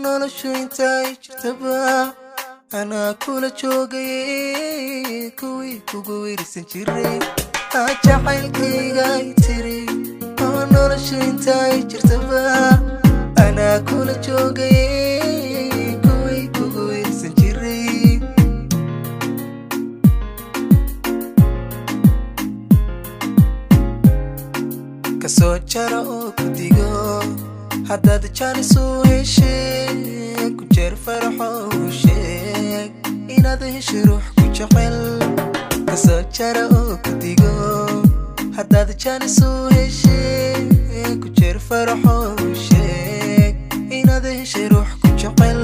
Noloshu intay jirtaba anaa kula joogay, kuwii kugu wiirsan jiray jacaylkayga ay tiri. Oo noloshu intay jirtaba anaa kula joogay, kuwii kugu wiirsan jiray. Kasoo jaro oo ku digo haddaad jaanis u heshay, ku jeer faraxo u sheeg inaad heshay ruux ku jecel. Kasoo jaro oo ku digo haddaad jaanis u heshay, ku jeer faraxo u sheeg inaad heshay ruux ku jecel.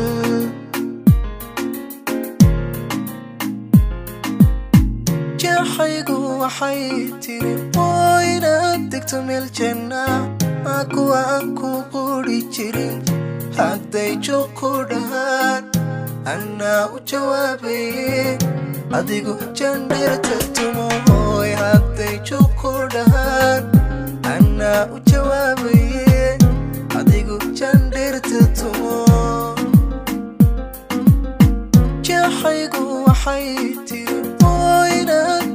Jeexaygu waxay tiri oo inaad degto meel janna, kuwa aan ku quri jirin hadday joog ku dhahaan anaa u jawaabaye, adigu jandhirta tumoy. Hadday joog ku dhahaan anaa u jawaabaye, adigu jandhirta tumo. Jeexaygu waxay tiri oo inaad